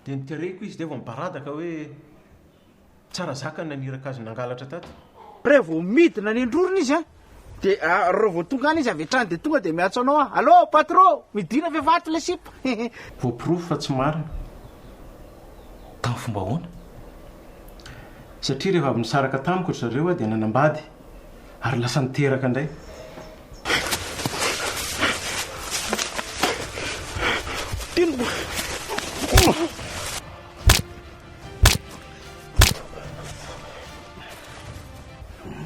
Dia notereko izy dia vao mibaradaka hoe tsara zaka ny naniraka azy nangalatra tato. Raha vao midina any an-drorona izy an, dia raha vao tonga any izy avy hatrany dia tonga dia miantso anao aho, Allô patron, midina ve fa ato ilay sipa? Voaporofo fa tsy marina. Tamin'ny fomba ahoana? Satria rehefa avy nisaraka tamiko ry zareo aho dia nanambady ary lasa niteraka indray.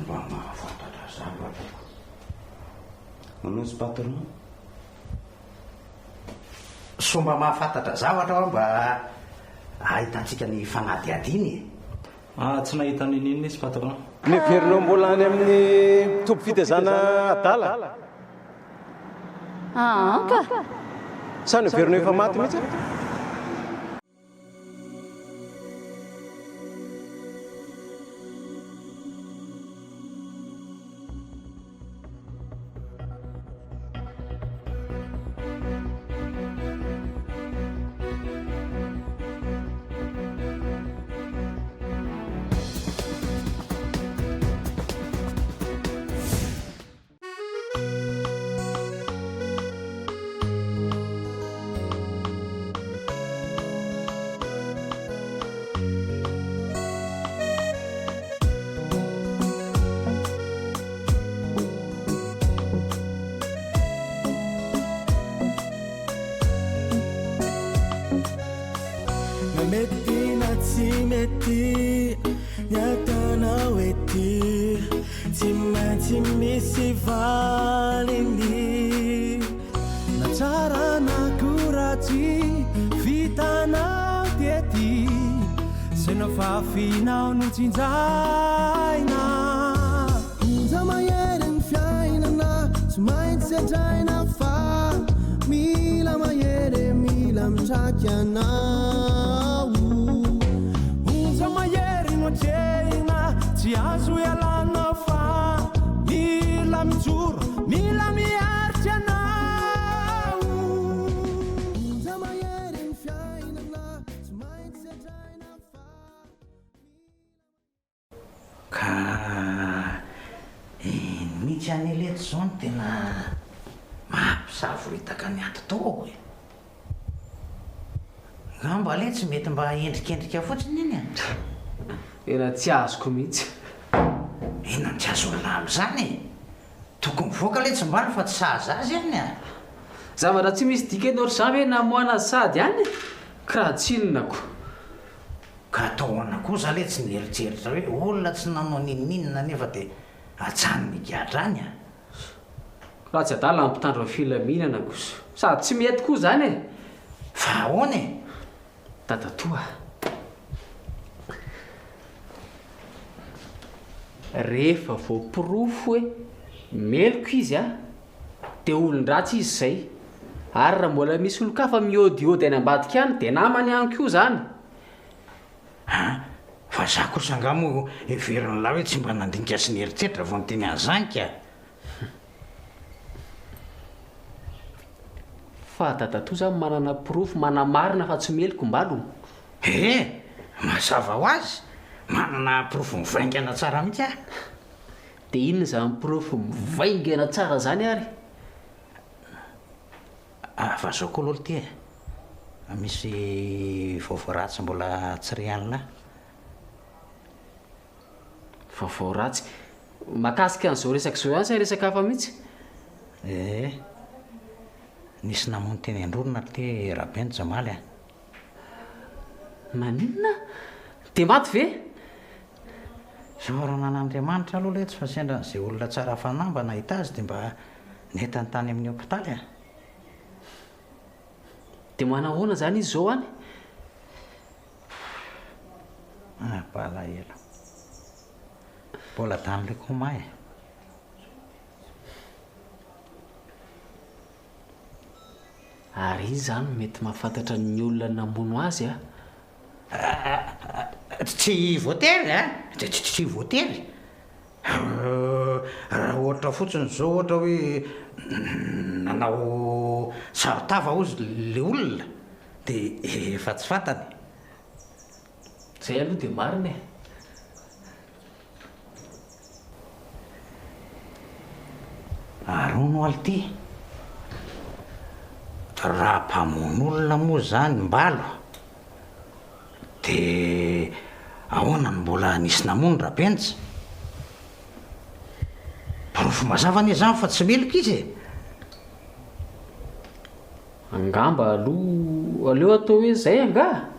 Mba mahafantatra zavatra ko. Manao patron. Sao mba mahafantatra zavatra aho mba ahitantsika ny fanadihadiana e. Ah, tsy nahita n'inon'inona izy patron. Neverinao mbola any amin'ny toby fitaizana adala? Aa ka! Sa neverinao efa maty mihitsy? Na mety na tsy mety ny ataonao ety Tsy maintsy misy valiny Na tsara na koa ratsy vitanao tety Zay nofafinao no tsinjaina Onja mahery ny fiainana tsy maintsy sedraina Fa mila mahery e, mila mitraky anao Onja mahery no atrehina tsy azo ialana Fa mila mijoro, mila miaritra ianao Onja mahery ny fiainana tsy maintsy sedraina Fa Ka iny mihitsy anie letsy zao no tena mampisavoritaka ny atidohako e! Ngamba letsy mety mba endrikendrika fotsiny iny e! Tena tsy azoko mihitsy. Inona no tsy azon'lah amin'izany e? Tokony mivoaka letsy mbalo fa tsy sahaza azy iny a! Zavatra tsy misy dikany ohatr'izany ve namoahana azy sahady any e? Kiraha tsinona ko. Ka atao ahoana koa za letsy nieritreritra hoe olona tsy nanao n'inon'inona nefa dia ajanony higadra any a! Raha tsy adala ny mpitandro ny filaminana kosa. Sady tsy mety koa izany e! Fa ahoana e? Dadatoa a! Rehefa voaporofo hoe meloka izy a! Dia olon-dratsy izy izay. Ary raha mbola misy olon-kafa miôdiôdy any ambadika any dia namany ihany koa izany. An! Fa za kosa angaha moa heverin'lah hoe tsy mba nandinika sy nieritreritra vao niteny an'izany ka! Fa dadatoa zany manana porofo manamarina fa tsy meloka mbalo? Ee! Mazava ho azy! Manana porofo mivaingana tsara mihitsy aho. Dia inona izany porofo mivaingana tsara izany ary? Ah, fa zao koa aloha ity e! Misy vaovao ratsy mbola tsy re an'lah. Vaovao ratsy? Mahakasika an'izao resaka izao ihany sa resaka hafa mihitsy? Ee, nisy namono teny Androrona ry ty Rabenja omaly a! Maninona? Dia maty ve? Isaorana an'Andriamanitra aloha letsy fa sendra an'izay olona tsara fanahy mba nahita azy dia mba nentiny tany amin'ny hopitaly a! Dia manahoana izany izy izao any? Mampalahelo. Mbola dans le coma e! Ary iza no mety mahafantatra ny olona namono azy a? Tsy voatery a! Tsy voatery. Raha ohatra fotsiny izao ohatra hoe nanao saron-tava hozy le olona dia efa tsy fantany. Izay aloha dia marina e. Ary hono ho'a lty, raha mpamono olona moa izany Mbalo, dia ahoana no mbola nisy namono Rabenja? Porofo mazava anie izany fa tsy meloka izy e! Angamba aloha aleo atao hoe izay angaha?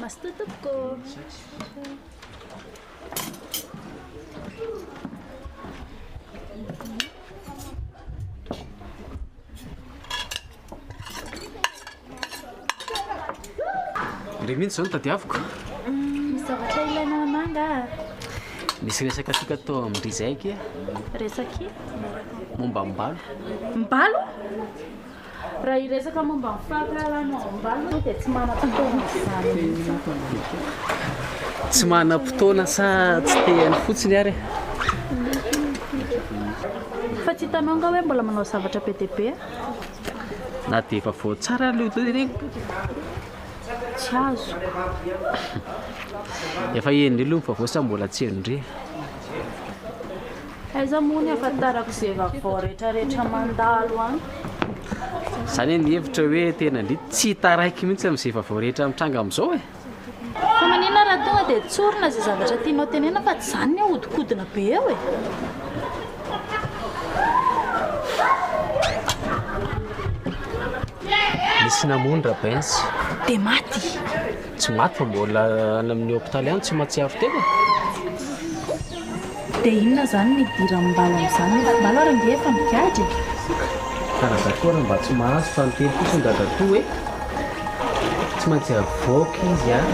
Mazotoa tompoko. Ndry mihitsy izao no tadiaviko. Misy zavatra ilainao anà angaha? Misy resaka tiako atao amin-dry izay akia. Resaka inona? Momba an'i Mbalo. Mbalo? Raha hiresaka momba ny fahalalana ao Mbalo aloha dia tsy manam-potoana izany mihitsy. Tsy manam-potoana sa tsy te haino fotsiny ary e? Fa tsy hitanao angaha hoe mbola manao zavatra be dia be aho? Na dia efa voatsara ary ilay teneniko. Tsy azoko. Efa henondry aloha ny vaovao sa mbola tsy henondry? Aiza moa ny ahafantarako izay vaovao rehetrarehetra mandalo any? Izany hoe nihevitra hoe tena ndry tsy taraiky mihitsy amin'izay vaovao rehetra mitranga amin'izao e? Fa maninona raha tonga dia tsorina izay zavatra tianao tenenina fa tsy izany ny ahodikodina be eo e? Nisy namono Rabens. Dia maty? Tsy maty fa mbola any amin'ny hopitaly any tsy mahatsiaro tena e. Dia inona izany no idiran'i Mbalo amin'izany nefa Mbalo ary ange efa migadra e? Ka dadatoa ary mba tsy mahazo fa niteny fotsiny dadatoa hoe tsy maintsy avoaka izy an,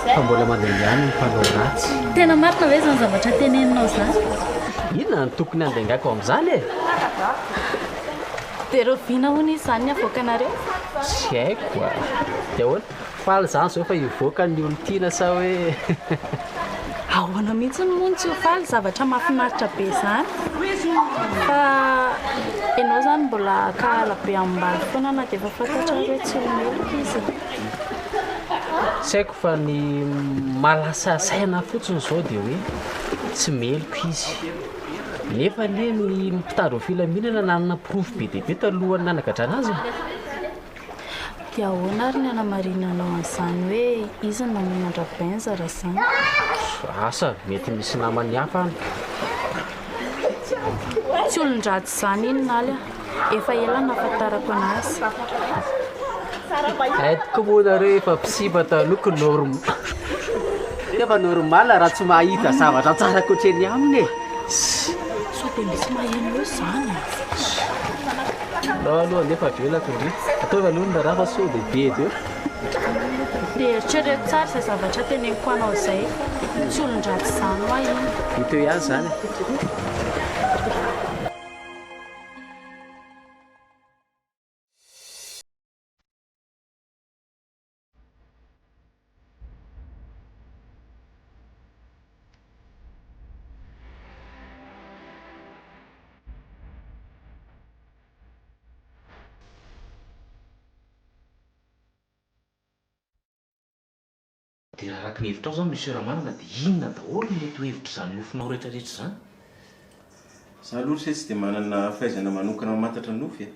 fa mbola mandeha ihany ny mpanao ratsy. Tena marina ve izany zavatra teneninao izany? Inona no tokony handaingako amin'izany e? Dia rahoviana hono izy izany ny havoakanareo? Tsy haiko a! Dia ahoana? Faly izany izao fa hivoaka ny olon-tiana sa hoe. Ahoana mihitsy moa no tsy ho faly, zavatra mahafinaritra be izany. Fa ianao izany mbola hankahala be amin'i Mbalo foana na dia efa fantatra ary hoe tsy ho meloka izy e. Tsy haiko fa ny mahalasa saina fotsiny izao dia hoe tsy meloka izy. Nefa anie ny mpitandro ny filaminana nanana porofo be dia be talohan'ny nanagadrana azy e. Dia ahoana ary ny hanamarinanao an'izany hoe izy no namono an-dRabenja raha izany? Asa, mety misy namany hafa any. Tsy olon-dratsy izany iny Naly a! Efa ela no nahafantarako an'azy. Hay tokoa moa nareo efa mpisipa taloha ko norm nefa normal raha tsy mahita zavatra tsara ankoatran'ny aminy e! Sao dia misy maheno eo izany a! Alao aloha nefa avelako ndry. Ataovy aloha ny raharaha fa sao dia bedy eo. Dia eritrereto tsara izay zavatra teneniko anao izay. Tsy olon-dratsy izany hoa iny. Hita eo ihany izany e. Dia raha araka ny hevitrao izany Monsieur Ramanana dia inona daholo no mety ho hevitr'izany nofinao rehetra rehetra izany? Za aloha ry se tsy dia manana fahaizana manokana mamantatra nofy e!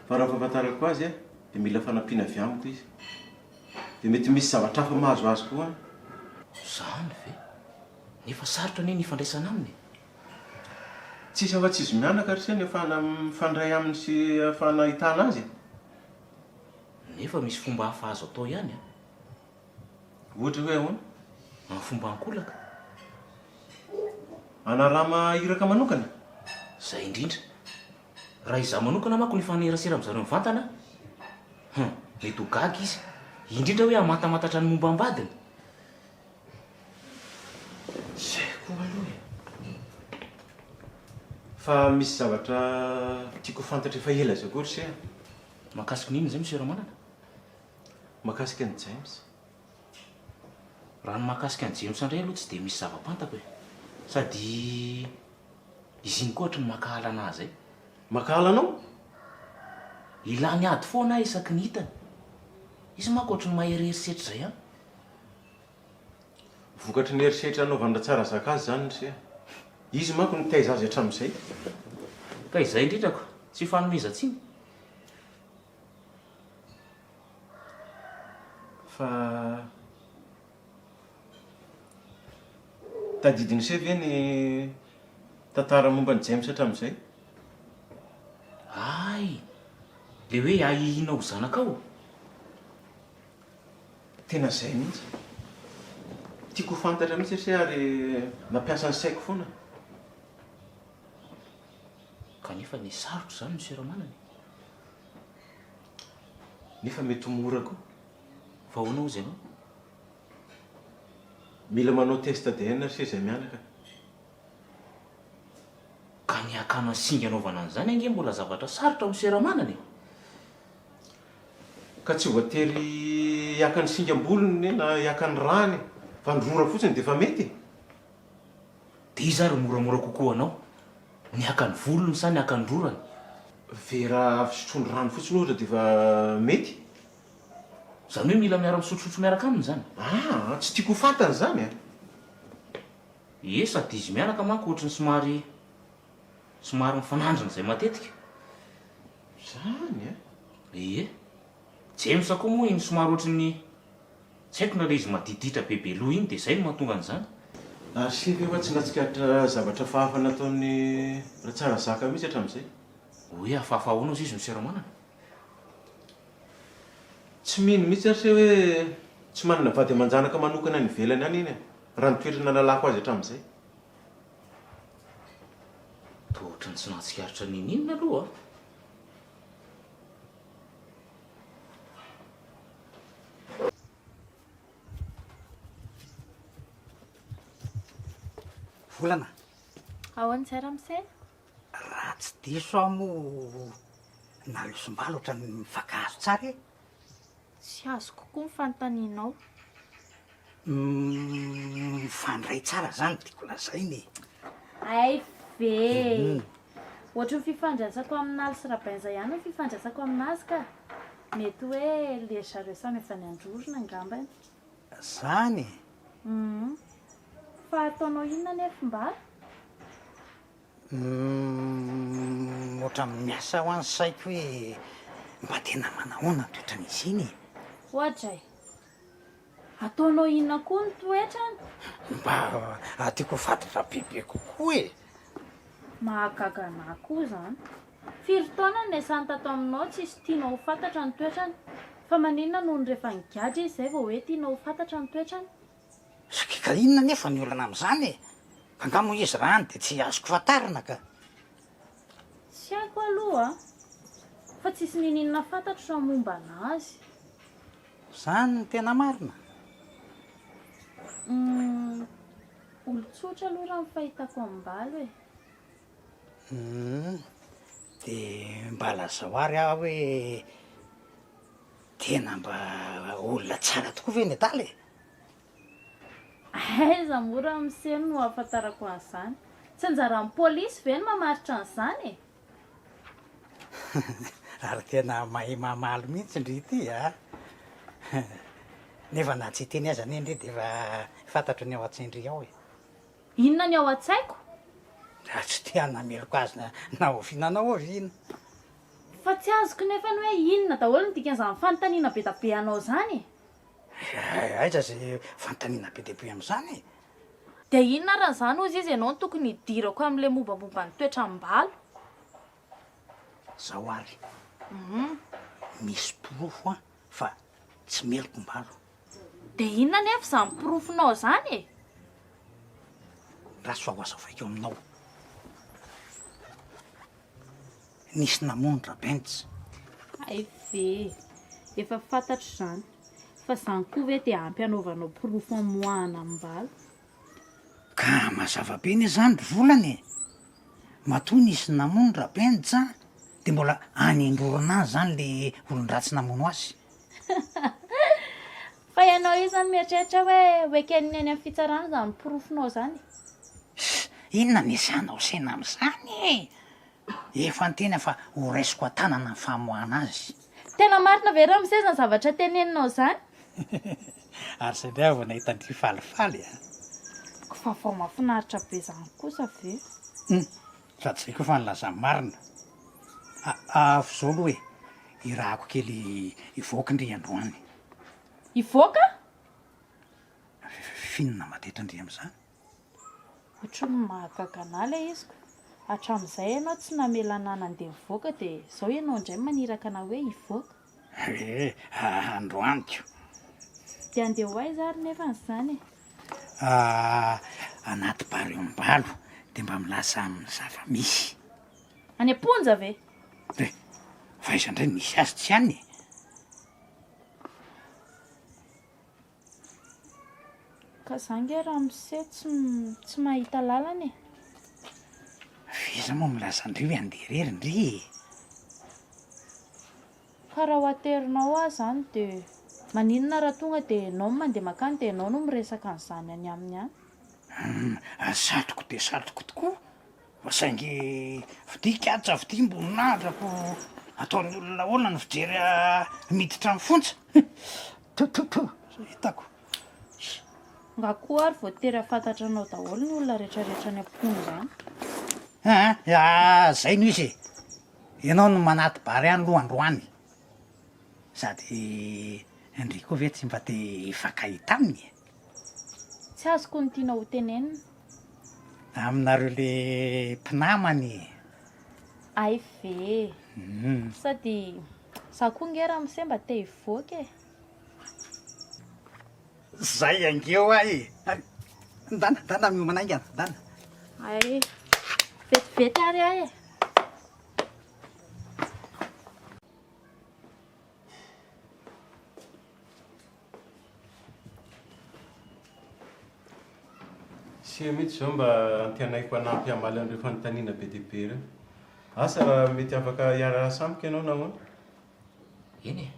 Fa raha ny fahafantarako azy dia mila fanampiana avy amiko izy. Dia mety misy zavatra hafa mahazo azy koa any. Izany ve? Nefa sarotra anie ny hifandraisana aminy e! Tsisy afa-tsy izy mianaka ry se ny ahafahana mifandray aminy sy ahafahana ahitana azy e! Nefa misy fomba hafa azo atao ihany an! Ohatra hoe ahoana? Amin'ny fomba ankolaka. Hanarama iraka manokana? Izay indrindra. Raha izaho manokana manko no hifanerasera amin-dry zareo mivantana, hum, mety ho gaga izy. Indrindra hoe hamantamantatra ny momba am-badiny. Tsy haiko aloha e. Fa misy zavatra tiako ho fantatra efa ela izay koa ry se a. Mahakasika ny inona izay Monsieur Ramanana? Mahakasika an'i James. Raha ny mahakasika an'i James indray aloha tsy dia misy zava-pantako e. Sady izy iny koa ohatry ny mankahala an'ahy izay. Mankahala anao? Ilany ady foana aho isaky ny hitany. Izy manko ohatry ny mahery herisetra izay ihany. Vokatry ny herisetra anaovan'i Ratsarazaka azy izany ry se a. Izy manko nitaiza azy hatramin'izay. Ka izay indrindra ko, tsy ifanomezan-tsiny. Fa tadidin'i se ve ny tantara momba an'i James hatramin'izay? Hay! Le hoe ahiahiana ho zanakao? Tena zay mihitsy. Tiako ho fantatra mihitsy ry se ary nampiasa ny saiko foana. Kanefa anie sarotra izany Monsieur Ramanana e. Nefa mety ho mora koa. Fa ahoana hozy ianao? Mila manao test ADN ry se izay mianaka. Ka ny hakana ny singa anaovana an'izany ange mbola zavatra sarotra Monsieur Ramanana e. Ka tsy voatery haka ny singam-bolony na haka ny rany fa ny rora fotsiny dia efa mety e! Dia iza ary moramora kokoa anao? Ny haka ny volony sa ny haka ny rorany? Vera fisotroany rano fotsiny ohatra dia efa mety. Izany hoe mila miara-misotrosotro miaraka aminy izany? Aa, tsy tiako ho fantany izany a! Ie, sady izy mianaka manko ohatry ny somary somary mifanandrina izay matetika. Izany a! Ie. James koa moa iny somary ohatry ny tsy haiko na ilay izy madiditra be be loha iny dia izay no mahatonga an'izany. Ary se ve hoa tsy nahatsikaritra zavatra hafahafa nataon'i Ratsarazaka mihitsy hatramin'izay? Hoe hafahafa ahoana hozy izy Monsieur Ramanana? Tsy mino mihitsy ary se hoe tsy manana vady aman-janaka manokana any ivelany any iny e, raha ny toetra nahalalako azy hatramin'izay. Toa ohatran'ny tsy nahatsikaritra n'inon'inona aloha a! Volana. Ahoana izay ramose? Raha tsy diso aho moa nalosom-balo ohatran'ny mifankahazo tsara e. Tsy azoko koa ny fanontanianao. Mifandray tsara zany tiako lazaina e. Hay ve! Ohatry ny fifandraisako amin'Aly sy Rabenja ihany ny fifandraisako aminazy ka. Mety hoe le ry zareo samy avy any Androrona angambany. Zany e! Humm. Fa ataonao inona anefa mba? Humm ohatran'ny miasa hoa ny saiko hoe mba tena manahoana ny toetran'izy iny e! Oadray! Ataonao inona koa ny toetrany? Mba tiako ho fantatra bebe kokoa e! Mahagaga anah koa izany. Firy taona no niasany tato aminao tsisy tianao ho fantatra ny toetrany? Fa maninona nony rehefa nigadra izy izay vao hoe tianao ho fantatra ny toetrany? Saika ka inona anefa ny olana amin'izany e? Fa angaha moa izy raha any dia tsy azoko fantarina ka. Tsy haiko aloha fa tsisy niniana fantatro raha momba an'azy. Izany no tena marina? Humm, olon-tsotra aloha raha ny fahitako an'i Mbalo e. Humm, dia mba lazao ary aho hoe tena mba olona tsara tokoa ve ny adala e? Aiza moa ramose no ahafantarako an'izany? Tsy anjaran'ny polisy ve ny mamaritra an'izany e? Ary tena mahay mamaly mihitsy ndry ity a! Nefa na tsy hiteny aza anie ndry dia efa fantatro ny ao an-tsain-dry ao e! Inona ny ao an-tsaiko? Raha tsy te hanameloka azy na oviana na oviana. Fa tsy azoko nefa ny hoe inona daholo ny dikan'izany fanontaniana be da be anao izany e! Aiza izay fanontaniana be dia be amin'izany e? Dia inona ary izany hozy izy ianao no tokony hidirako amin'ilay mombamomba ny toetram-balo? Izao ary, misy porofo an fa tsy meloka Mbalo. Dia inona anefa izany porofonao izany e? Andraso fa ho azavaiko aminao. Nisy namono Rabenja. Hay ve! Efa fantatro izany. Fa izany koa ve dia ampy hanaovanao porofo hamoahana am-bala? Ka mazava be anie izany ry volana e! Matoa nisy namono Rabenja dia mbola any an-drorona any izany le olon-dratsy namono azy. Fa ianao io izany mieritreritra hoe ho eken'ny any amin'ny fitsarana izany porofonao izany? Inona no iasanao saina amin'izany e? Efa niteny aho fa ho raisiko an-tanana ny famoahana azy. Tena marina ve ramose izany zavatra teneninao izany? Ary izay indray aho vao nahita an-dry falifaly a! Ko vaovao mahafinaritra be izany kosa ve? Hum, sady izay koa fa nilaza ny marina. Avy izao aloha e, irahako kely hivoaka ndry androany. Hivoaka? F'inona mateto ndry amin'izany? Ohatry ny mahagaga anah ilay izy ko. Hatramin'izay ianao tsy namela anah nandeha nivoaka dia izao ianao indray maniraka anah hoe hivoaka. Ee, androany ko. Dia handeha ho aiza ary nefany izany e? Anaty bar eo Ambalo dia mba milaza amin'ny zava-misy. Any am-ponja ve? Eh, fa aiza indray no misy azy tsy any e? Ka za nge ramose tsy tsy mahita lalana e. F'iza moa milaza ndry hoe andeha irery ndry e? Ka raha ho aterinao aho zany de maninona raha tonga de enao no mandeha makany de enao no miresaka an'izany any aminy any? Hum, satriko dia satriko tokoa Fa saingy fitia katsa fitia-boninahitra ko ataon'ny olona ahoana ny fijery miditra amin'ny fonja? Tu tu tu, zay hitako. Nga koa ary voatery hahafantatra anao daholo ny olona retraretra any am-ponja any? Aa, zay no izy e! Ianao no manaty bary any aloha androany. Sady ndry koa ve tsy mba te hifankahita aminy e? Tsy azoko ny tianao ho tenenina. Aminareo le mpinamana e! Hay ve! Sady za koa nge ramose mba te hivoaka e! Zay ange hoa e! Ndana, ndana miomana haingana, ndana. Hay, vetivety ary aho e! Sia mihitsy izao mba antenaiko hanampy hamaly an'ireo fanontaniana be dia be ireo. Asa raha mety afaka hiara-hiasa amiko ianao na ahoana? Eny e!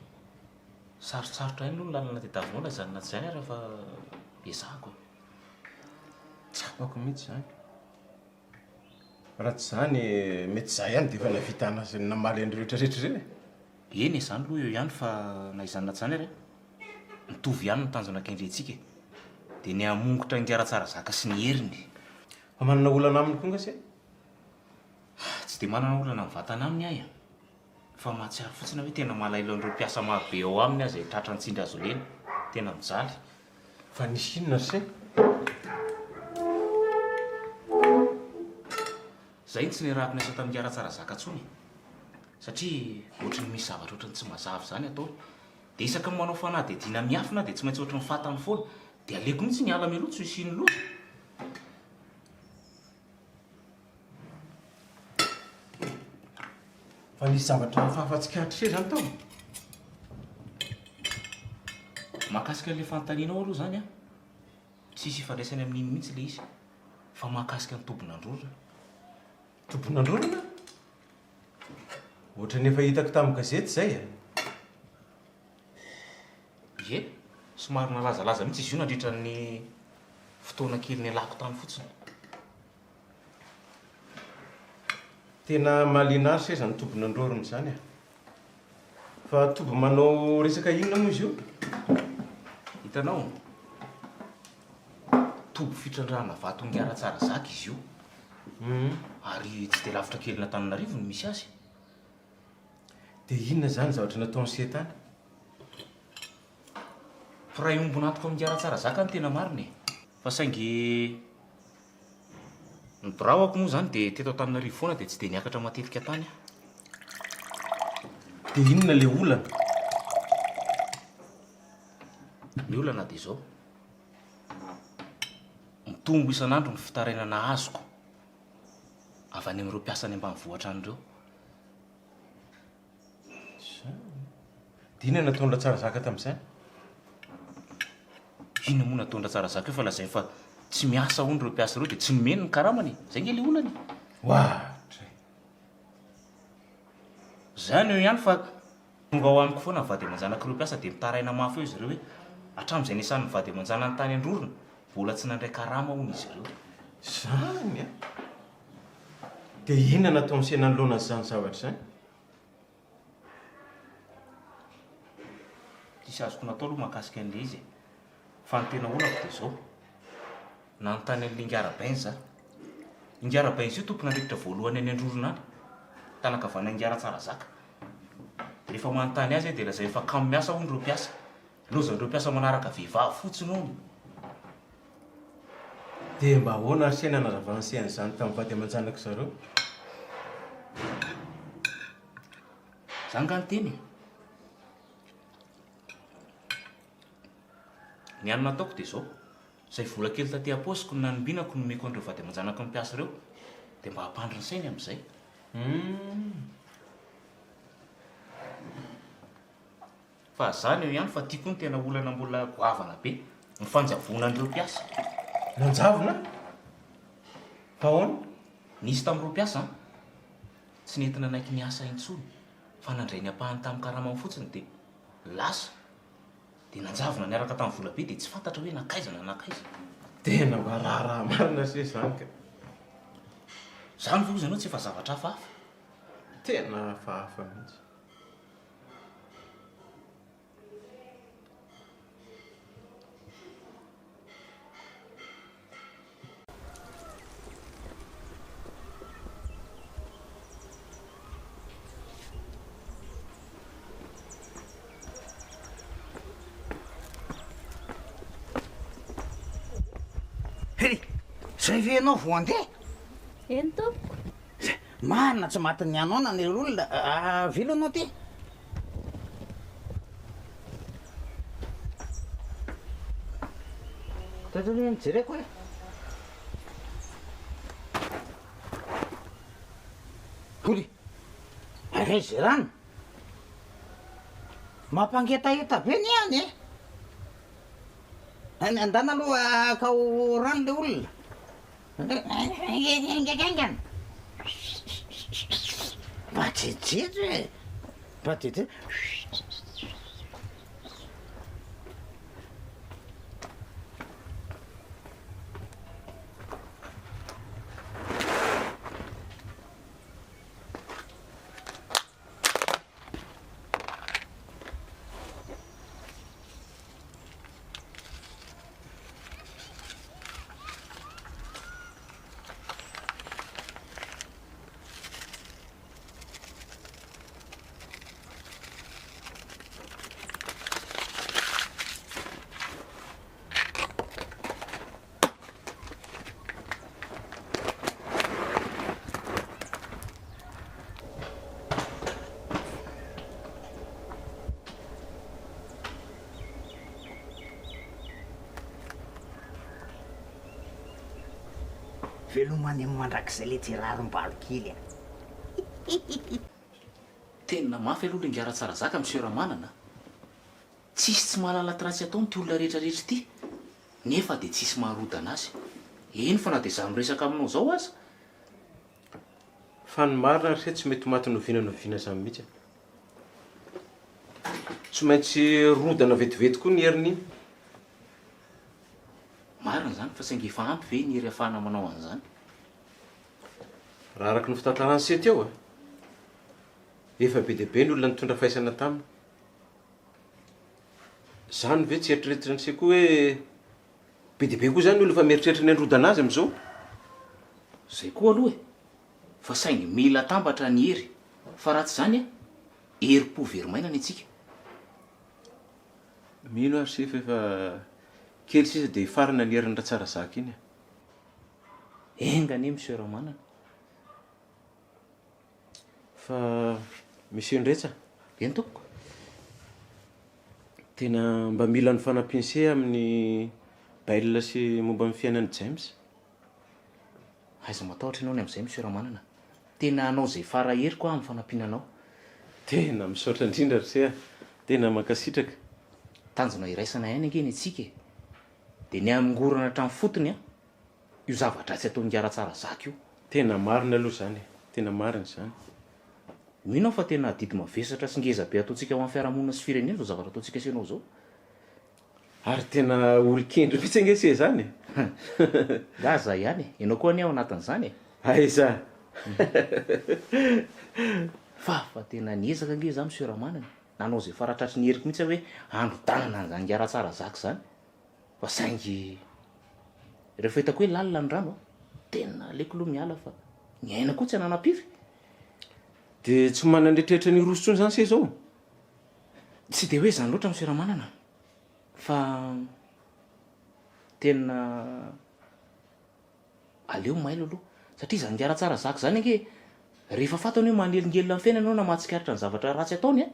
Sarotsarotra ihany aloha ny lalana tadiavinao na izany na tsy izany ary fa ezahako e! Tsapako mihitsy izany. Raha tsy izany, mety izaho ihany dia efa nahavita namaly an'ireo rehetra rehetra ireo e! Eny e, izany aloha eo ihany fa na izany na tsy izany ary mitovy ihany ny tanjona kendrentsika e! Dia ny hamongotra ingahy Ratsarazaka sy ny heriny. Fa manana olana aminy koa nga se? Tsy dia manana olana mivantana aminy aho e! Fa mahatsiaro fotsiny aho hoe tena malahelo an'ireo mpiasa marobe ao aminy aho izay tratran'ny tsindry hazo lena. Tena mijaly. Fa nisy inona ry se? Zay no tsy niarahako niasa tamin'i Ratsarazaka intsony e! Satria ohatry ny misy zavatra ohatry ny tsy mazava izany ataony. Dia isaky ny manao fanadihadiana miafina aho dia tsy maintsy ohatry ny fantany foana. Dia aleoko mihitsy miala mialoha tsy ho hisian'ny loza. Fa nisy zavatra hafahafa tsikaritr'ise izany tao? Mahakasika an'ilay fanontanianao aloha izany an, tsisy ifandraisany amin'iny mihitsy ilay izy, fa mahakasika ny tobin'Androrona. Tobin'Androrona? Ohatran'ny efa hitako tamin'ny gazety izay e! Ie, somary nalazalaza mihitsy izy io nandritra ny fotoana kely nialako tany fotsiny. Tena mahaliana ahy se zany tobin'Androrona izany a! Fa toby manao resaka inona moa izy io? Hitanao, toby fitrandrahana vato Ingahy-Ratsarazaka izy io. Ary tsy dia lavitra kelin'Antananarivo no misy azy. Dia inona izany zavatra nataon'i se tany? Mpiray ombon'antoka amin'i Ingahy Ratsarazaka ny tena marina e! Fa saingy ny biraoko moa izany dia teto Antananarivo foana dia tsy dia niakatra matetika tany aho. Dia inona ilay olana? Ny olana dia izao. Mitombo isan'andro ny fitarainana azoko avy any amin'ireo mpiasa any ambanivohitra any ireo. Zany. Dia inona nataon'i Ratsarazaka tamin'izany? Inona moa nataon'i Ratsarazaka eo fa lazainy fa tsy miasa hono ireo mpiasa ireo dia tsy nomeny ny karamany e. Izay ange ilay olana e. Ohatray. Izany eo ihany fa tonga ao amiko foana ny vady aman-janak'ireo mpiasa dia mitaraina mafy eo izy ireo hoe hatramin'izay niasan'ny vady aman-janany tany Androrona mbola tsy nandray karama hono izy ireo. Izany an! Dia inona nataon'i se nanoloana an'izany zavatra izany? Tsisy azoko natao aloha mahakasika an'ilay izy e. Fa ny tena olako dia izao, nanontany an'ilay Ingahy Rabainz za. Ingahy Rabainz io tompon'andraikitra voalohany any Androrona any, tanan-kavanan'Ingahy Ratsarazaka. Rehefa manontany azy aho dia lazainy fa kamo miasa hono ireo mpiasa. Lozan'ireo mpiasa manaraka vehivavy fotsiny hono. Dia mba ahoana ary se nanazavan'i se an'izany tamin'ny vady aman-janak'i zareo? Zany nga ny teny e? Ny hany nataoko dia izao, izay vola kely taty am-paosiko no nanombinako nomeko an'ireo vady aman-janaky ny mpiasa ireo, dia mba hampandry ny sainy amin'izay. Humm. Fa zany eo ihany fa ty koa no tena olana mbola goavana be, ny fanjavonan'ireo mpiasa. Nanjavona? Fa ahoana? Nisy tamin'ireo mpiasa an, tsy nety nanaiky niasa intsony fa nandray ny ampahany tamin'ny karamany fotsiny dia lasa, dia nanjavona niaraka tamin'ny vola be dia tsy fantatra hoe nankaiza na nankaiza. Tena mba raharaha marina se zany ka. Zany ve hozy ianao tsy efa zavatra hafahafa? Tena hafahafa mihitsy. Hey! Zay ve ianao vao handeha? Eny tompoko. Marina tsy matin'ny hanoanana ny olona avilo anao ty. Taiza anie ny jereko e. Holy, aiza izay rano? Mampangetaheta be ny any e. Andana aloha akao rano le olona. Haingankaingana! Mba jejojejo e! Mba jejojejo. Veloma any amin'ny mandrakizay letsy rarim-balo kely a! Tena mafy aloha le ingahy Ratsarazaka Monsieur Ramanana a! Tsisy tsy mahalala ty ratsy ataony ty olona rehetra rehetra ity nefa dia tsisy maharodana azy. Eny fa na dia za miresaka aminao zao aza. Fa ny marina ry se tsy mety maty n'oviana n'oviana zany mihitsy e. Tsy maintsy rodana vetivety koa ny herin'iny. Marina izany fa saingy efa ampy ve ny hery ahafahana manao an'izany? Raha araka ny fitantaran'i se teo e, efa be dia be ny olona nitondra faisana taminy. Zany ve tsy eritreretin'i se koa hoe be dia be koa zany ny olona efa mieritreritra ny handrodana azy amin'izao? Zay koa aloha e! Fa saingy mila atambatra ny hery fa raha tsy izany an, herim-po very maina ny antsika. Mino aho ry se fa efa kely sisa dia hifarana ny herin'i Ratsarazaka iny e. Enga anie Monsieur Ramanana. Fa Monsieur Ndretsa. Eny tompoko. Tena mba mila ny fanampian'i se amin'ny bail sy momba ny fiainan'i James. Aiza matahotra ianao ny amin'izay Monsieur Ramanana. Tena hanao izay fara heriko aho amin'ny fanampiana anao. Tena misaotra indrindra ry se a! Tena mankasitraka. Tanjona iraisana ihany ange ny antsika e! Dia ny hamongorana hatramin'ny fotony an! Io zava-dratsy ataon'ingahy Ratsarazaka io. Tena marina aloha izany e! Tena marina izany. Mino aho fa tena adidy mavesatra sy ngeza be ataontsika ho an'ny fiarahamonina sy firenena izao zavatra ataontsika sy ianao izao. Ary tena olon-kendry mihitsy ange se izany e! Nga za ihany e! Ianao koa anie ao anatin'izany e! Aiza! Fa fa tena niezaka ange za Monsieur Ramanana e! Nanao izay fara-tratry ny heriko mihitsy aho hoe handrodanana an'izany ingahy Ratsarazaka izany. Fa saingy rehefa hitako hoe lalina ny rano a, tena aleoko aloha miala fa ny aina koa tsy ananam-piry. Dia tsy manana eritreritra ny hiroso intsony izany se izao? Tsy dia hoe izany loatra Monsieur Ramanana fa tena aleo mailo aloha satria izany ingahy Ratsarazaka izany ange rehefa fantany hoe manelingelina ny fiainany ianao na mahatsikaritra ny zavatra ratsy ataony a,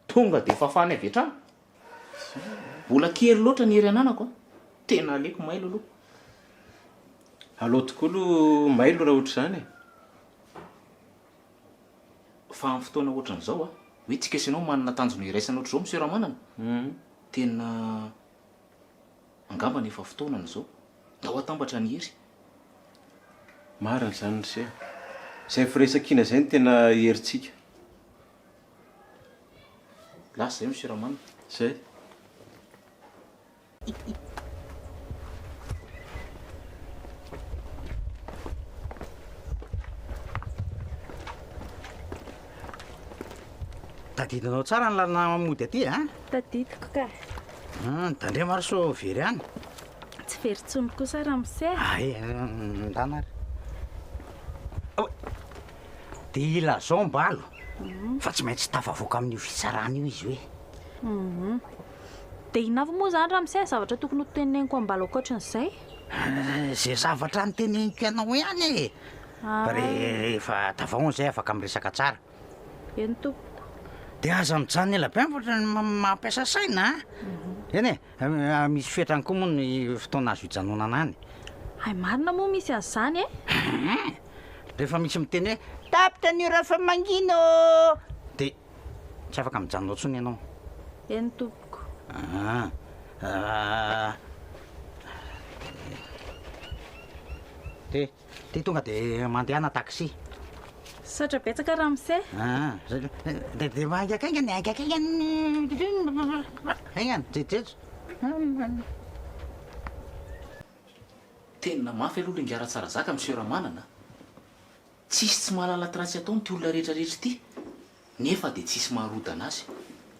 tonga dia fafany avy hatrany. Mbola kely loatra ny hery ananako a! Tena aleoko mailo aloha. Aleo tokoa aloha mailo raha ohatr'izany e! Fa amin'ny fotoana ohatran'izao a, hoe tsika sy ianao manana tanjona iraisana ohatr'izao Monsieur Ramanana, tena angambany efa fotoanany izao. Ndao atambatra ny hery. Marina izany ry se a! Izay firaisankina izay no tena herintsika. Lasa zay Monsieur Ramanana. Zay. Tadidinao tsara ny lalana mody aty a? Tadidiko ka. Ah, tandremo ary sao very any. Tsy very intsony kosa ramose. Ay, ndana ary. Dia ilazao Mbalo fa tsy maintsy tafavoaka amin'io fitsarana io izy hoe. Hum. Dia inona avy moa izany ramose zavatra tokony ho teneniko an'i Mbalo ankoatran'izay? Izay zavatra noteneniko anao ihany e! Ah. Rehefa tafahona izay afaka miresaka tsara. Eny tompoko. Dia aza mijanona ela be any fa ohatran'ny mampiasa saina a! Eny e! Misy fetrany koa moa ny fotoana azo ijanonana any. Hay marina moa misy an'izany e! Rehefa misy miteny hoe tapitra ny ora fa mangina ô! Dia tsy afaka mijanona ao intsony ianao. Eny tompoko. Ah. Dia dia tonga dia mandehana taxi. Misaotra betsaka ramose. Ah, dia dia mba haingakaingana e, haingakaingana. Haingana, jejojejo. Tena mafy aloha le ingahy Ratsarazaka Monsieur Ramanana a! Tsisy tsy mahalala ty ratsy ataony ty olona rehetra rehetra ity nefa de tsisy maharodana azy.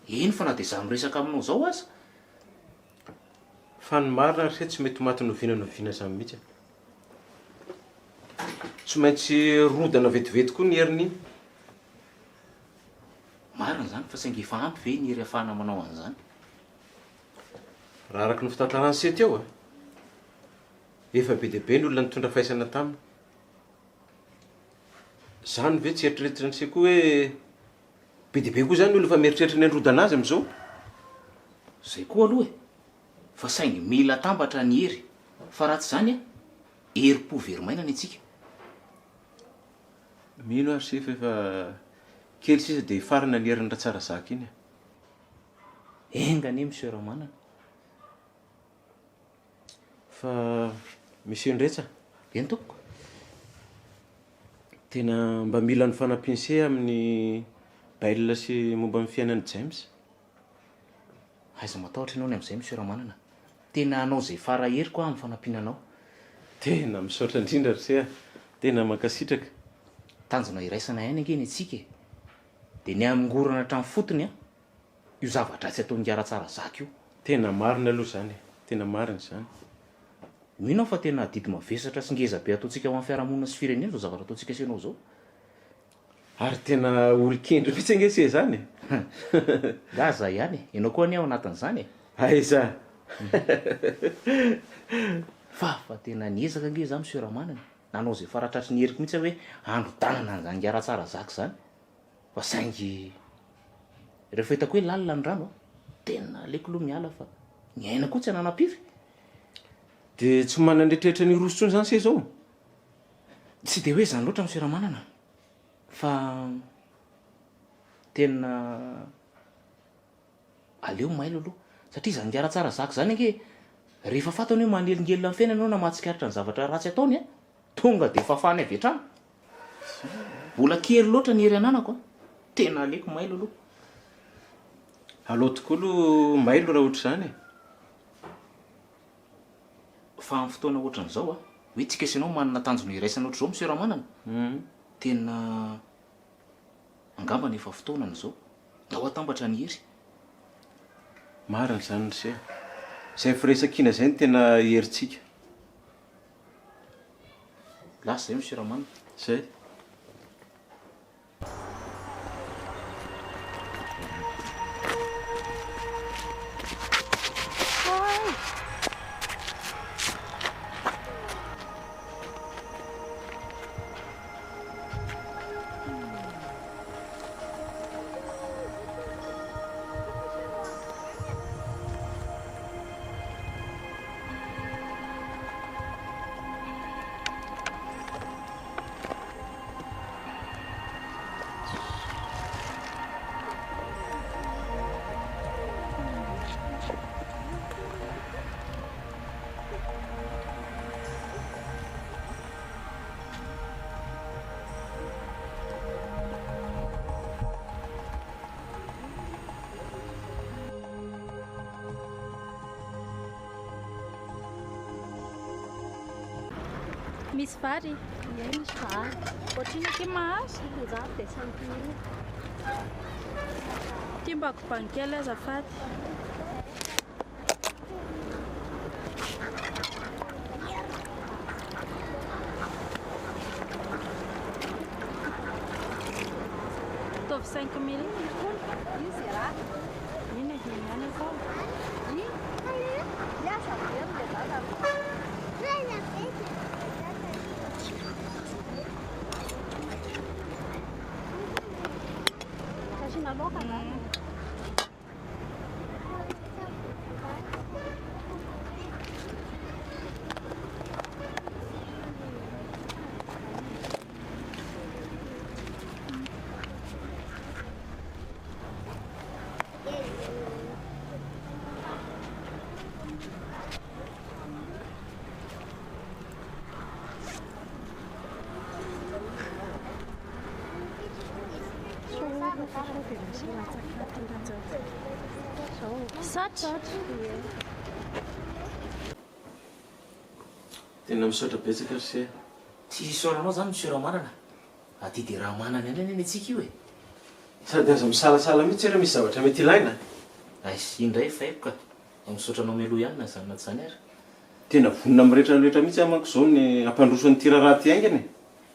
Eny fa na de za miresaka aminao zao aza. Fa ny marina ry se tsy mety maty n'oviana n'oviana zany mihitsy e. Tsy maintsy rodana vetivety koa ny herin'iny. Marina izany fa saingy efa ampy ve ny hery afahana manao an'izany? Raha araka ny fitantaran'i se teo a! Efa be dia be ny olona nitondra faisana taminy. Zany ve tsy eritreretin'i se koa hoe be dia be koa zany ny olona efa mieritreritra ny handrodana azy amin'izao? Zay koa aloha e! Fa saingy mila atambatra ny hery fa raha tsy izany a! Herim-po very maina ny antsika. Mino aho ry se fa efa kely sisa dia hifarana ny herin'i Ratsarazaka iny e! Enga anie Monsieur Ramanana. Fa Monsieur Ndretsa. Eny tompoko. Tena mba mila ny fanampian'i se amin'ny bail sy momba ny fiainan'i James. Aiza matahotra ianao ny amin'izay Monsieur Ramanana. Tena hanao izay fara heriko aho amin'ny fanampiana anao. Tena misaotra indrindra ry se a! Tena mankasitraka. Tanjona iraisana ihany ange ny antsika e! Dia ny hamongorana hatramin'ny fotony an! Io zava-dratsy ataon'ingahy Ratsarazaka io. Tena marina aloha izany e! Tena marina izany. Mino aho fa tena adidy mavesatra sy ngeza be ataontsika ho an'ny fiarahamonina sy firenena izao zavatra ataontsika sy ianao izao. Ary tena olon-kendry mihitsy ange se izany e! Nga za ihany e! Ianao koa anie ao anatin'izany e! Aiza! Fa fa tena niezaka ange za Monsieur Ramanana e! Nanao izay fara-tratry ny heriko mihitsy aho hoe handrodanana an'izany ingahy Ratsarazaka izany. Fa saingy rehefa hitako hoe lalina ny rano a, tena aleoko aloha miala fa ny aina koa tsy ananam-piry. Dia tsy manana eritreritra ny hiroso intsony izany se izao? Tsy dia hoe izany loatra Monsieur Ramanana fa tena aleo mailo aloha satria izany ingahy Ratsarazaka izany ange rehefa fantany hoe manelingelina ny fiainany ianao na mahatsikaritra ny zavatra ratsy ataony an, tonga dia fafany avy hatrany. Mbola kely loatra ny hery ananako an, tena aleoko mailo aloha. Aleo tokoa aloha mailo raha ohatr'izany e. Fa amin'ny fotoana ohatran'izao an, hoe tsika sy ianao manana tanjona iraisana ohatr'izao Monsieur Ramanana, tena angambany efa fotoanany izao, ndao atambatra ny hery. Marina izany ry se a. Izay firaisankina izay no tena herintsika. Lasa izay Monsieur Ramanana. Izay. Misy vary? Ie, misy vary. Ohatrino aty mahazo? 700 dia 5000. Ty mba kobano kely azafady. Ataovy 5000. Iny e, iny ihany atao. Tena misaotra betsaka ry se. Tsy isaoranao zany Monsieur Ramanana. Adidy Ramanana ihany anie ny antsika io e. Sady aza misalasala mihitsy raha misy zavatra mety ilaina. Aiss, iny indray efa haiko ka. Fa misaotra anao mialoha ihany na izany na tsy izany ary. Tena vonona amin'ny rehetra rehetra mihitsy aho manko izao ny hampandroso an'ity raharaha ity haingana e.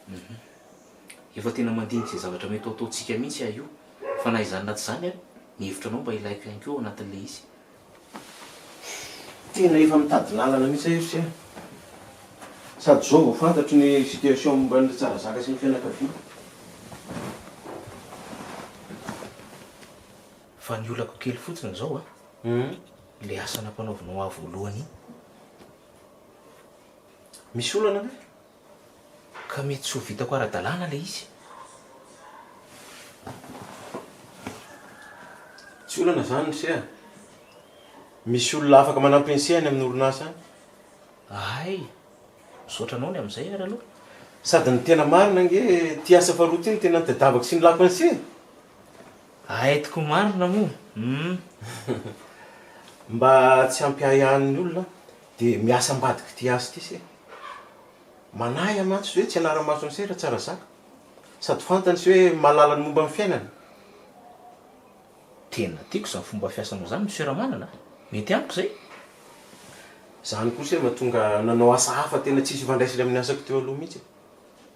Hum. Efa tena mandinika izay zavatra mety ho ataontsika mihitsy aho io. Fa na izany na tsy izany ary, ny hevitranao mba ilaiko ihany koa ao anatin'ilay izy. Tena efa mitady lalana mihitsy aho ry se a. Sady izao vao fantatro ny situation momba an'i Tsarazaka sy ny fianakaviany. Fa ny olako kely fotsiny izao a, ilay asa nampanaovinao ahy voalohany iny. Misy olana ve? Ka mety tsy ho vitako ara-dalàna ilay izy. Tsy olana izany ry se a. Misy olona afaka manampy an'i se any amin'ny orinasa any. Hay! Misaotra anao ny amin'izay ary aloha. Sady ny tena marina ange ity asa faharoa ity no tena nitadiavako sy nilako an'i se e. Hay tokoa marina moa! Hum. Mba tsy hampiahiahy ny olona dia miasa ambadik'ity asa ity se. Manahy aho mantsy hoe tsy hanara-maso an'i se Ratsarazaka. Sady fantany se hoe mahalala ny momba ny fiainana. Tena tiako izany fomba fiasanao izany Monsieur Ramanana a! Mety amiko izay. Izany koa se mahatonga nanao asa hafa tena tsisy ifandraisany amin'ny asako teo aloha mihitsy e.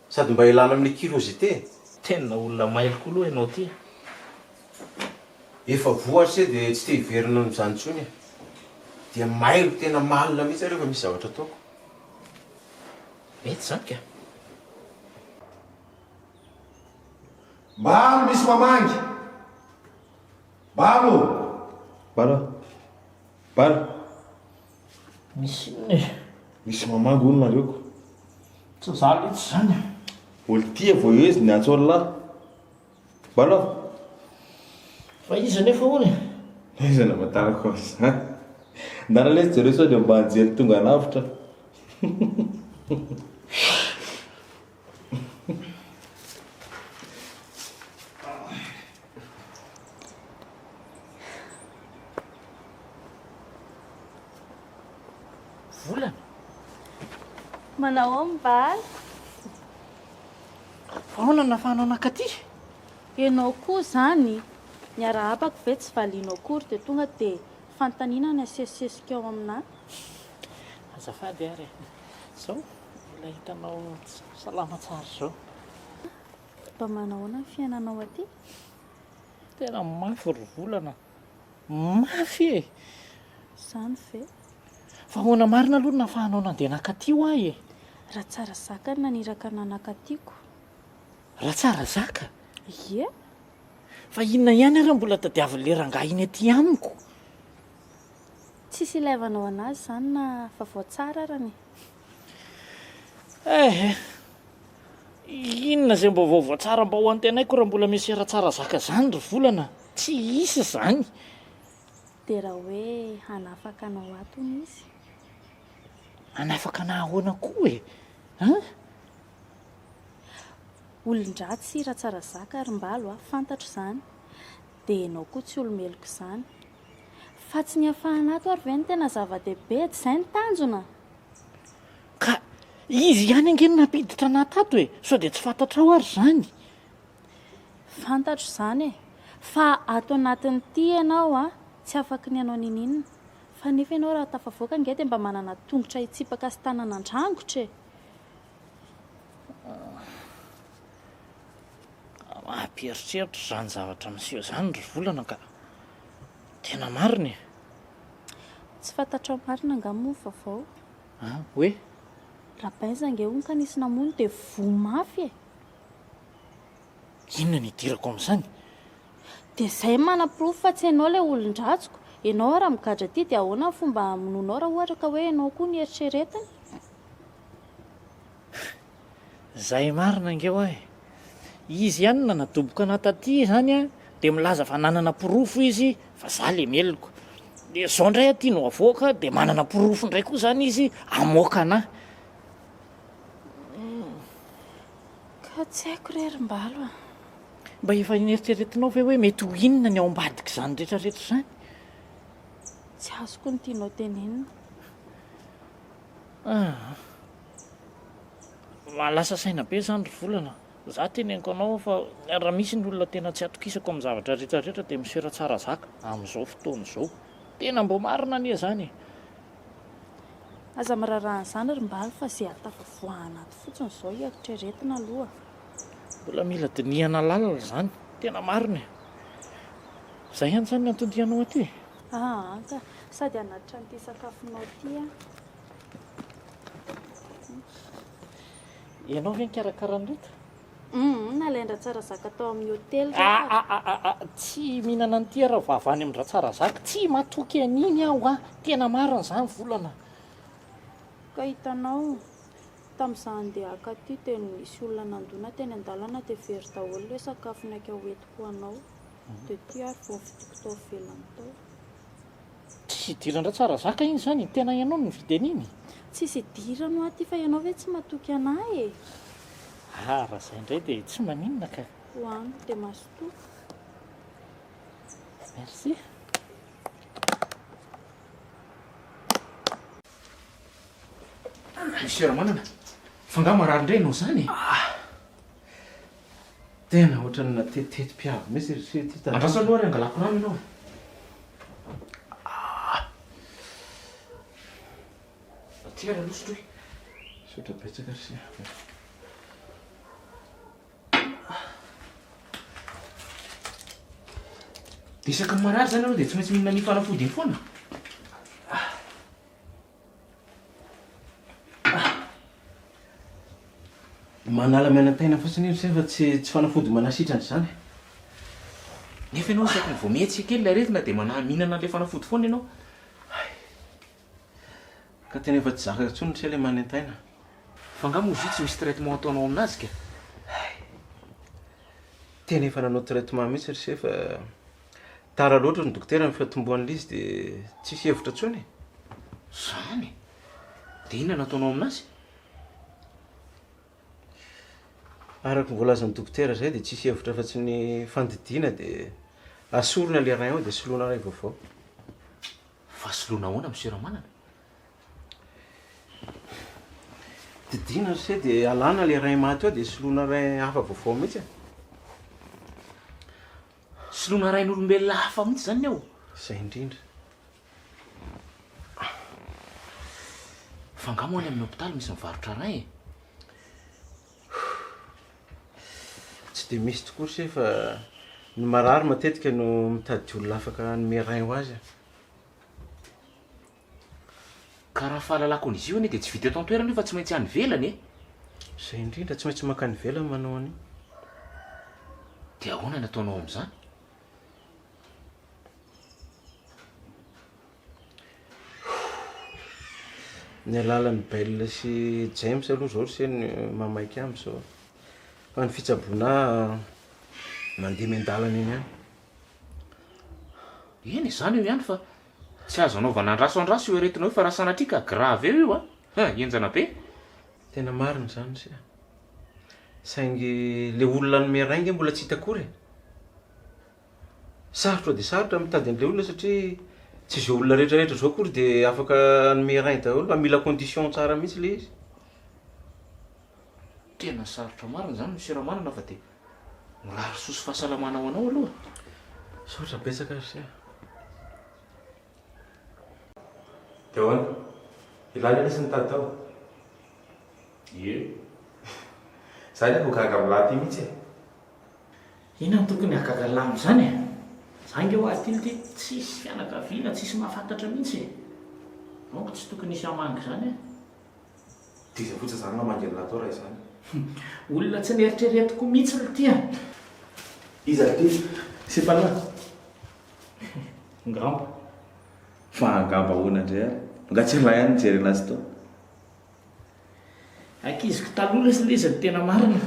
Sady mba ialana amin'ilay curiosité e. Tena olona mailo koa aloha ianao ity e. Efa voa ary se dia tsy te hiverina amin'izany intsony e. Dia mailo tena malina mihitsy aho rehefa misy zavatra ataoko. Mety izany ka. Mbalo misy mamangy! Mbalo! Mbalo! Mbalo! Misy inona e? Misy mamangy hono nareo ko. Tsy za letsy zany a. Olo tia vao eo izy niantso anlah. Mbala. Fa iza nefa hono e? Aiza no ahafantarako an'izany? Ndana lesy jereo sao dia mba anjely tonga hanavotra. Volana. Manao ahoana Mbala? Fa ahoana no nahafahanao nankaty? Ianao koa izany, ny arahabako ve tsy valianao akory dia tonga dia fanontaniana ny asesisesika ao aminà. Azafady ary e. Izao mbola hitanao salama tsara izao. Mba manao ahoana ny fiainanao aty? Tena mafy ry volana. Mafy e! Izany ve? Fa ahoana marina aloha no nahafahanao nandeha nankaty ho ahy e? Ratsarazaka no naniraka anà nankatiko. Ratsarazaka? Ie. Fa inona ihany ary no mbola tadiavin'ilay rangahy iny aty amiko? Tsisy ilaivanao an'azy izany na vaovao tsara arany e. Eh! Inona izay mba vaovao tsara mba ho antenaiko raha mbola misy Ratsarazaka izany ry volana? Tsy hisy izany. Dia raha hoe hanafaka anao ato hono izy? Hanafaka anah ahoana koa e? An? Olon-dratsy i Ratsarazaka ry Mbalo a, fantatro izany. Dia ianao koa tsy olo-meloka izany. Fa tsy ny hafahana ato ary ve no tena zava-dehibe? Tsy izay no tanjona? Ka izy ihany ange no nampiditra anah tato e! Sao dia tsy fantatrao ary izany? Fantatro izany e! Fa ato anatin'ity ianao a, tsy afaky ny hanao ninininona. Fa nefa ianao raha tafavoaka ange dia mba manana tongotra hitsipaka sy tanana handrangotra e! Mampieritreritra izany zavatra miseho izany ry Volana ka! Tena marina e! Tsy fantatrao marina angaha moa ny vaovao? An? Hoe? Rabenz ange hono ka nisy namono dia voa mafy e! Inona no idirako amin'izany? Dia izay manaporofo fa tsy ianao ilay olon-dratsiko. Ianao ary migadra aty dia ahoana ny fomba hamonoanao raha ohatra ka hoe ianao koa no eritreretina? Zay marina ange hoa e! Izy ihany no nanadoboka anah taty izany an, dia milaza fa nanana porofo izy fa za le meloka. Dia zao ndray aty no avoaka dia manana porofo ndray koa zany izy hamoaka anah. Ka tsy haiko re ry Mbalo a! Mba efa neritreretinao ve hoe mety ho inona ny ao ambadik'izany retraretra izany? Tsy azoko ny tianao tenenina. Aa. Mahalasa saina be izany ry Volana. Za teneniko anao fa raha misy ny olona tena tsy atokisako amin'ny zavatra retraretra dia Monsieur Ratsarazaka amin'izao fotoana izao. Tena mbô marina anie izany e! Aza miraharaha an'izany ry Mbalo fa ze ahatafavoahana ato fotsiny izao eritreretina aloha. Mbola mila dinihana lalina izany. Tena marina e! Izay ihany izany ny anton-dianao aty e? Aa ka! Sady hanatitra an'ity sakafonao ity aho. Ianao ve nikarakara an'ireto? Humm, nalain-dRatsarazaka tao amin'ny hotely re Ah ah ah ah ah, tsy mihinana an'ity aho raha vao avy any amin-dRatsarazaka, tsy matoky an'iny aho ah, tena marina izany volana. Ka hitanao, tamin'izaho handeha haka aty dia nisy olona nandona teny an-dalana dia very daholo ilay sakafo naika hoentiko ho anao, dia ity ary vao novidiako tao ivelany tao. Tsisy idiran-dRatsarazaka iny izany, tena ianao no nividy an'iny? Tsisy idirany hoa ty fa ianao ve tsy matoky anah e? Ah, raha izay indray dia tsy maninona ka. Hoano dia mazotoa. Merci. Monsieur Ramanana, fa nga marary indray ianao izany e? Tena ohatran'ny natetitety mpiavy mihitsy ry se ity tany. Andraso aloha ary angalako rano ianao e. Aty ary aloha sotroy. Misaotra betsaka ry se. Dia isaky ny marary izany ianao dia tsy maintsy mihinana an'iny fanafody iny foana? Manala mianantaina fotsiny iny se fa tsy tsy fanafody manasitrana izany. Nefa ianao isaky ny vao mihetsika kely ilay aretina dia manahy mihinana an'ilay fanafody foana ianao. Hay. Ka tena efa tsy zaka intsony ry se ilay manaintaina. Fa nga moa izy io tsy misy traitement ataonao aminazy ka? Hay! Tena efa nanao traitement mihitsy ry se fa tara loatra ny dokotera ny fiatombohan'ilay izy dia tsisy hevitra intsony e! Zany e! Dia inona no ataonao aminazy? Araka ny voalazan'ny dokotera izay dia tsisy hevitra afa-tsy ny fandidiana dia asorina ilay rein ao dia soloina iray vaovao. Fa soloina ahoana Monsieur Ramanana? Didiana ry se dia alana ilay rein maty ao dia soloina rein hafa vaovao mihitsy e. Soloina rain'olombelona hafa mihitsy izany ny ao? Izay indrindra. Fa angaha moa any amin'ny hopitaly misy mivarotra rein e? Tsy dia misy tokoa ry se fa ny marary matetika no mitady olona afaka hanome rein ho azy e. Ka raha fahalalako an'izy io anie dia tsy vita eto an-toerana io fa tsy maintsy any ivelany e! Izay indrindra, tsy maintsy mankany ivelany manao an'io. Dia ahoana ny ataonao amin'izany? Ny alalan'i Belle sy James aloha izao ry se no mahamaika ahy amin'izao. Fa ny fitsaboana ahy mandeha miandalana eny ihany. Eny e, izany eo ihany fa Tsy azo anaovana andraso andraso io aretina io fa raha sanatria ka grave eo io a! Hein, henjana be! Tena marina izany ry se a! Saingy le olona hanome rein nge mbola tsy hita akory e! Sarotra dia sarotra mitady an'ilay olona satria tsy izao olona rehetra rehetra izao akory dia afaka hanome rein daholo fa mila condition tsara mihitsy ilay izy. Tena sarotra marina izany Monsieur Ramanana fa dia Mirary soa sy fahasalamana ho anao aloha. Misaotra betsaka ry se a. Dia ahoana? Ilany anie sy nitady tao? Ie. Za anie vao gaga amin'lah ty mihitsy e. Inona no tokony hahagaga an'lah amin'izany e? Za ange hoa aty lty tsisy fianakaviana, tsisy mahafantatra mihitsy e. Donc tsy tokony hisy hamangy izany e. Dia iza fotsiny izany namangy an'lah tao raha izany? Olona tsy neritreretiko mihitsy lty a! Iza lty? Sipanà? Angamba. Fa angamba ahoana indray ary? Angaha tsy ialahy ihany nijery anazy tao? Ankiziko taloha lesy ilay izy ny tena marina.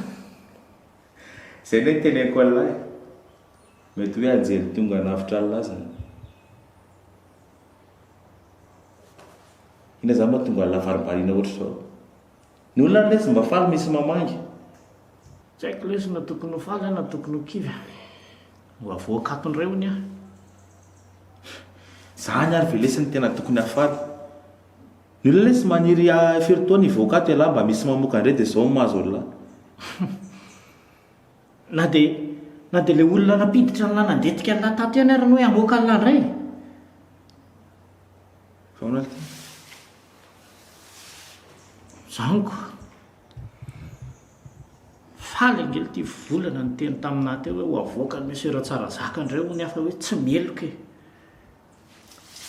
Izay anie no teneniko an'lah e! Mety hoe anjely tonga hanavotra an'lah izany. Inona izany mahatonga an'lah varimbariana ohatr'izao? Ny olona ary lesy mba faly misy mamangy. Tsy haiko lesy na tokony ho faly aho na tokony ho kivy. Ho avoaka ato indray hono aho. Zany ary ve lesy no tena tokony hahafaly? Ny olona lesy maniry firy taona hivoaka ato ialahy mba misy mamoaka indray dia zao no mahazo an'lah. Na dia na dia ilay olona nampiditra an'lah nandetika an'lah tato ihany ary no hoe hamoaka an'lah indray. Fa ahoana ity? Zaniko. Faly ange ity volana niteny taminà teo hoe ho avoakan'i Monsieur Ratsarazaka indray hono aho fa hoe tsy meloka e.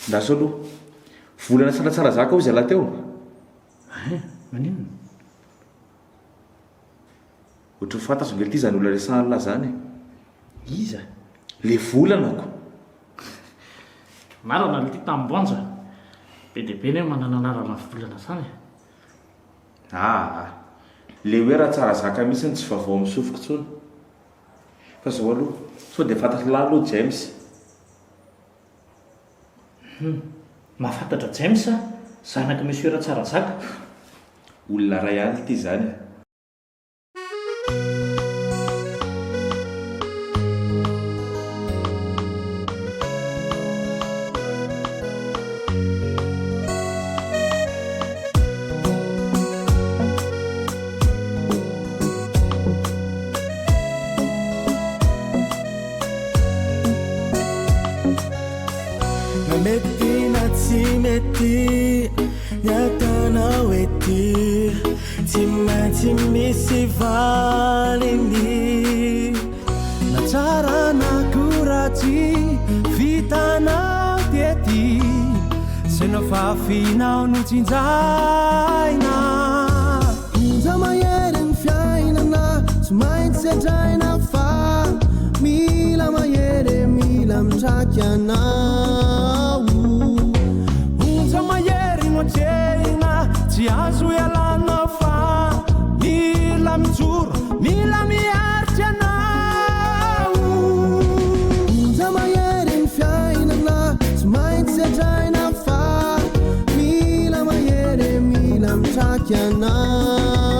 Andraso aloha. Volana sy Ratsarazaka hoy zalahy teo? Hein, maninona? Ohatry ny fantatro ange ity izany olona resahan'lah izany e. Iza? Le volana ko. Anarana ity Tambonja. Be dia be anie manana anarana volana izany e. Aa. Le hoe Ratsarazaka mihitsy no tsy vaovao amin'ny sofiko intsony. Fa izao aloha, sao dia fantatr'lah aloha James? Hum. Mahafantatra James aho, zanak'i Monsieur Ratsarazaka. Olona iray ihany ity izany e. Na mety na tsy mety ny ataonao ety Tsy maintsy misy valiny Na tsara na koa ratsy vitanao tety Zay nofafinao notsinjaina Onja mahery ny fiainana tsy maintsy sedraina fa mila mahery e mila mitraky anao Onja mahery no atrehina. mila mitraky anao.